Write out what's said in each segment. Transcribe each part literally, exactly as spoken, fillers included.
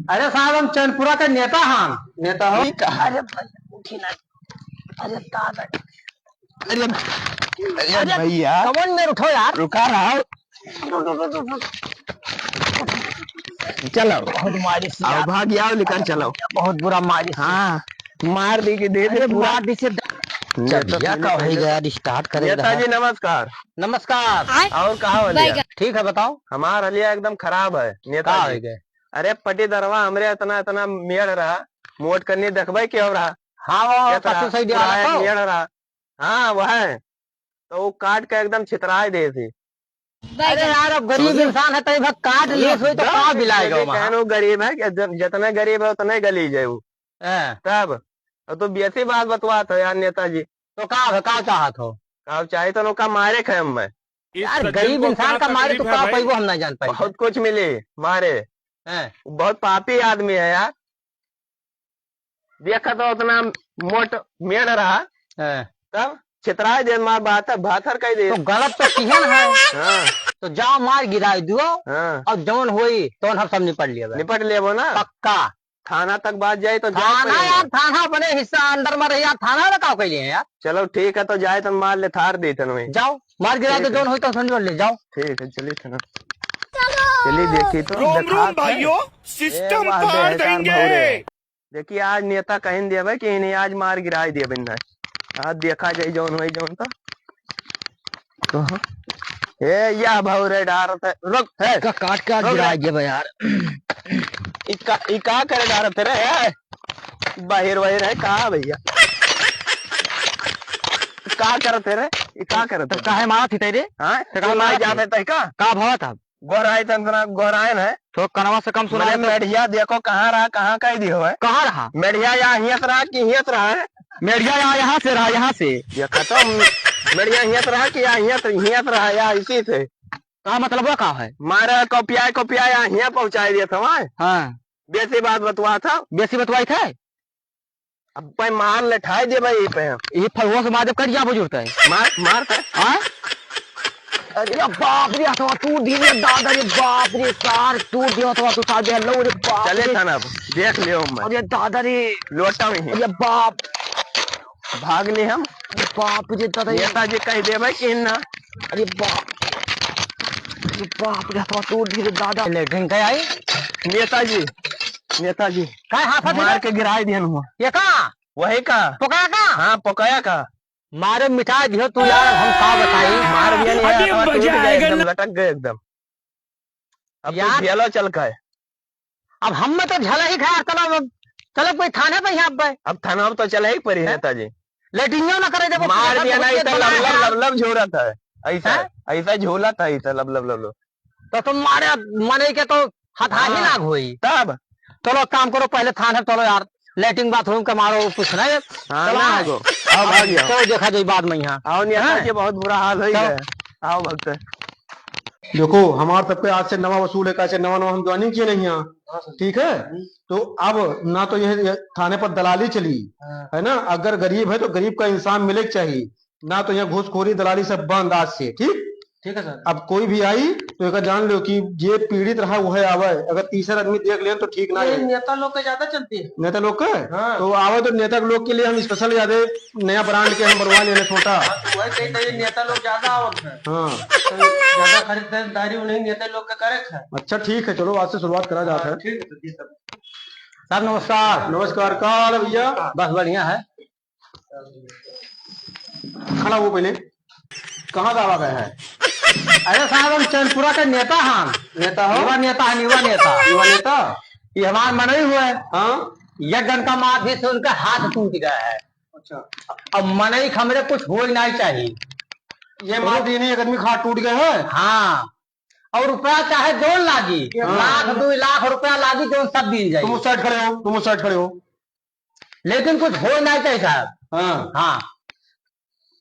अरे साहब, हम चैनपुरा के नेता हन। नेता हो? ठीक है। अरे भैया, उठी ना। अरे दादा। अरे, अरे अरे, भैया। कमन में उठो यार। रुका रहा। चलो। बहुत मारिस आओ, यार। भाग आओ, निकल चलो। बहुत बुरा मारिस। हाँ, मार दी कि दे दे अरे, पूरा। मार दी से। नेता चलिया जी का होई गया, start करे नेता रहा। जी, नमस्कार। नमस्कार। और का हो लिया? ठीक है, बताओ। हमार हलिया एकदम खराब है, नेता का जी। हो गए? अरे, पटीदरवा हमरे इतना, इतना मेड़ रहा, मोट करनी देखबे के हो रहा। हाँ, वो ये तरह कथी सही दिया पूरा रहा एक तो? मेड़ रहा। हाँ, वह है। तो वो काट के एकदम छितराए दे थे। अरे यार, अब गरीब इंसान है, तई भा काट लिए सोई तो का बिलाएगा वहाँ? कहनो गरीब है कि जब जितने गरीब है उतने गली जाए वो। हाँ। तब अब तो बेसी बात बतवात हो यार नेताजी। तो का है, का चाहत हो? का चाहे तो लोग का मारे खाए हम मैं। यार, गरीब इंसान का मारे तो का पाइबो हम ना जान पाई। बहुत कुछ मिली मारे। हैं? बहुत पापी आदमी है यार। देखा तो उतना मोट मेड़ रहा। हैं। तब छितराए दे मार बात है, भाथर कह दे। तो गलत तो किहन है। हाँ। तो जाओ मार गिराए दियो। हाँ। और जौन होई तौन हम सब निपट लेबे। निपट लेबो ना। पक्का। थाना तक बात जाए तो जाए थाना पड़ेगा। यार, थाना अपने हिस्सा अंदर में रही यार, थाना वाला का कइले हैं यार? चलो ठीक है, तो जाए तो मार ले थार दे तन में। जाओ, मार गिरा ठीक दे, है। जौन होई तो समझ ले जाओ। ठीक है, चलिए थाना। चलिए देखिए तो रोम रोम भाइयों, system तार देंगे। देखिए, आज नेता कहिन देबे कि इन्हें आज मार गिराए देबे ना। आज देखा जाए जौन होई जौन तो। कहाँ? ए, या भौरे डारत है। रुक, है। का काट के आज रुक गिराए रे। देबे यार। ई का, ई का करे डारत है रे? है? बाहिर वाहिर है का भैया? का करत है रे? ई का करत तो है? काहे मारत ही तै रे? हाँ? तो का तू मारत मार है? जाबे तै का? का भवत अब? गोहराए तन तना गोहराए न है। तो कनवा से कम सुना मने तो। मेढ़िया देखो कहाँ रहा, कहाँ कह दियो है। कहाँ रहा? मेढ़िया या हियत रहा कि हियत रहा है? मेढ़िया या यहाँ से रहा, यहाँ से। ये खत्म। मेढ़िया हियत रहा कि या हियत, हियत रहा या इसी से? का मतलब का है? मारे कपिया, कपिया या हिया पहुँचाए दिया था वहाँ। हाँ। बेसी बात बतवा था। बेसी बतवाई था? अब पे मार लठाए दे भाई ये पे। ये फलुआ से मार जब कट जा बुजुर्ग है। मार, मार पे। हाँ? अरे बाप रे, हथवा टूट दिया रे दादा रे, बाप रे, सार टूट दिया हथवा, तू सार दे लो रे बाप चले रे। थाना पर, देख लियो मैं। अरे दादा रे। लोटा में ही। अरे बाप। भाग ले हम। अरे बाप रे दादा रे। नेताजी कह दे भाई कि ना। अरे बाप। अरे बाप रे, हथवा टूट दिया रे दादा। लेटरिन का आई? नेताजी, नेताजी। का हाथ हाथ मार इधर? के गिराए दिहन हुआ। ये का? वही का? पकाया का? हाँ, पकाया का। मारे मिटा दियो तू यार, हम का बताई? मार दिया नहीं अभी यार, मजा टूट गए आएगा एकदम, ना। लटक गए एकदम। अब तू यार। जेलो चल का है। अब हम में तो झला ही खा, चलो अब, चलो कोई थाने पे ही आप भाई। अब थाना पे तो चला ही पड़ी हैं? नेताजी। लेटिंगो ना करे, जब मार दिया नहीं तो लबलब, लबलब झोरत है। ऐसा, हैं? ऐसा झोलत है, ऐसा लबलब, लबलब। तो तुम मारे, मने के तो हथाही हाँ। ना होई। तब? चलो, काम करो, पहले थाने चलो यार, लेटरिन बाथरूम के मारो, कुछ नहीं। हाँ, चलो, ना आओ। आगो। आओ, आओ, भाग जाओ। चलो, देखा जाए बाद में यहाँ। आओ, नहीं, हाँ? आज ये बहुत बुरा हाल हो ही चलो। गया। आओ, भक्त। देखो, हमार सबके आज से नवा वसूल है, कैसे नवा नवा हम ज्वाइनिंग किए नहीं यहाँ, हाँ, सर। ठीक है? हम्म। तो अब ना तो ये, ये थाने पर दलाली चली, हाँ। है ना? अगर गरीब है तो गरीब का इंसान मिले के चाहिए, ना तो यहाँ घूसखोरी दलाली सब बंद आज से, ठीक? ठीक है सर। अब कोई भी आई तो एक जान लो कि जे पीड़ित रहा वह आवे, अगर तीसरा आदमी देख लेन तो ठीक ना ये है। नेता लोग के ज्यादा चलती है। नेता लोग के? हाँ। तो आवे तो नेता लोग के लिए हम special ज्यादा नया brand के हम बनवा लेने छोटा। हाँ, तो वही कही था, ये नेता लोग ज्यादा आवत है। हाँ। तो ज्यादा खरीदारी उन्हीं नेता लोग के करे है। अच्छा ठीक है, चलो आज से शुरुआत करा जाता हाँ, है। ठीक है, तो जी सर। सर नमस्कार। नमस्कार, का हाल है भैया? बस बढ़िया है। खड़ा हो पहले, कहाँ का आवा गया है? अरे साहब, हम चैनपुरा के नेता हन। नेता हो? युवा नेता हन, युवा नेता। युवा नेता? ये हमार मनई हुए। हाँ? एक डंडा मार दिए से उनका हाथ टूट गया है। अच्छा। अब मनई के हमरे कुछ हो ही नहीं चाहिए। ये मार दिए नहीं, एक आदमी का हाथ टूट गया है? हाँ। और रुपया चाहे जौन लागी, हाँ। लाख, दो लाख रुपया लागी, जौन सब दीन जाई। तुम उस side खड़े हो, तुम उस side खड़े हो। लेकिन कुछ हो नहीं चाहिए साहब। हाँ। हाँ।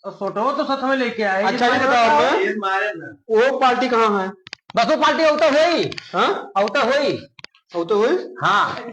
और फोटो तो साथ में लेके आए। अच्छा, ये बताओ हमें, ये मारे ना। वो पार्टी कहाँ है? बस वो पार्टी औ तो होई। हाँ? औ तो होई। औ तो होई? हाँ।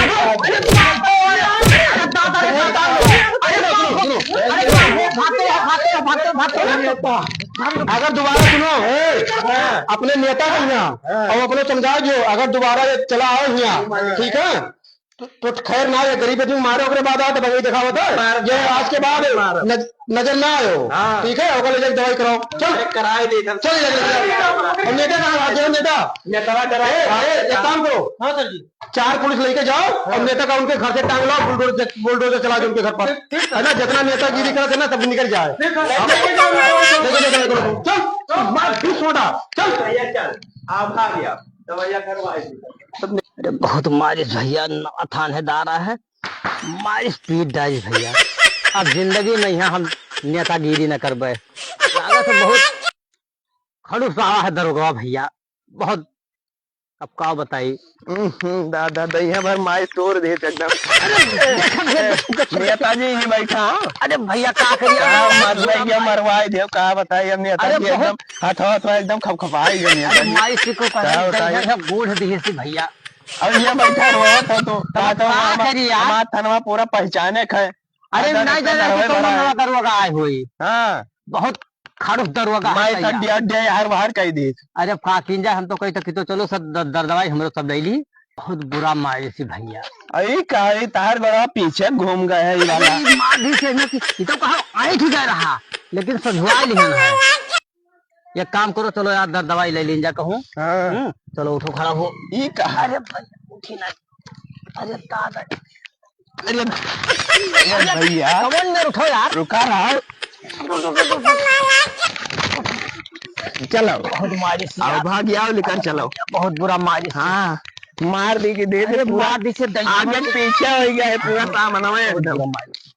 अरे, अरे, अरे, भागते रहो, भागते रहो, भागते रहो, भागते रहो। अगर दोबारा सुनो, अपने नेता के यहाँ और अपने समझा दियो, अगर दोबारा ये चला आओ यहाँ, ठीक है, तो, तो खैर ना, ये गरीब आदमी मारे, ओकरे बाद आओ, तो भाई दिखावत है। ये आज के बाद नज-, नजर ना आयो। हाँ। ठीक है, ओकर ले जाके दवाई कराओ। चल। अरे, कराए दे, चल। चल, ले जाके दवाई कराओ। अब नेता कहाँ, आज नेता? नेता कहाँ? ए, ए, एक काम करो। हाँ सर जी। चार पुलिस लेके जाओ और नेता का उनके घर से टांग लाओ, बुलडोजर, बुलडोजर चला दो उनके घर पर। ठीक, ठीक, सर। है ना, जितना नेतागिरी करत है ना, सब निकल जाए। ठीक, सर। हाँ। लेके जाओ, लेके जाओ, लेके जाओ। चल, चल, मार, घुस छोटा, चल। भैया, चल, आप आ गया, दवाइयाँ करवा दीजिए। अरे, बहुत मारिस भैया, ना थानेदार है, मारिस पीट डारिस भैया। अब जिंदगी में यहाँ हम नेतागिरी न करबे। लागत है बहुत खड़ूस आवा है दरोगा भैया, बहुत, अब का बताई। हम्म, दादा, दहिया भर माई तोड़ दे एकदम। अरे, देखा भैया, देखा, देखा। नेताजी ही बैठा, हाँ? अरे भैया, का करिए? का मरवाई देव, का बताई, अब नेताजी अरे, बहुत एकदम हथवा, हथवा एकदम खपखपाई गए अरे, नेताजी। माई से को का बताई? दहिया है, गोड़ दिए से भैया। अब ये बैठा रहो तो, तो, अब का तो का हमार, करी यार? हमार थनवा पूरा पहचाने क है। अरे, अरे, नहीं जाने तो कौन नवा दरुआ आए होई। हाँ। बहुत खड़ूस दरुआ का मैं है तो भैया। डे-, डे हर बाहर कह दी। अरे, अब का कीन जाए, हम तो कही तो कि तो चलो सब द-, दर दवाई हमरो सब ले ली। बहुत बुरा मारिस भैया। अरे, का, ये तार गड़ा पीछे घूम गए है, ये वाला। अरे, मार दी से ना कि, ये तो कहा, ऐंठ गए रहा, लेकिन सझुआ लिहन है। एक काम करो, चलो यार, दर दवाई ले लीन जा कहूँ। हाँ। हम्म, चलो उठो, खड़ा हो। ई कहा? अरे भाई, उठी ना। अरे दादा। अरे, अरे भैया। कमन में उठो यार। रुका रहा। चलो। बहुत मारिस अब यार। भाग आओ, लेकर चलो। बहुत बुरा मारिस। हाँ, मार दी कि दे दे अरे पूरा। मार दी से दहिया आगे मार। पीछे हो गया है पूरा सामान एकदम। बहुत बुरा मारिस।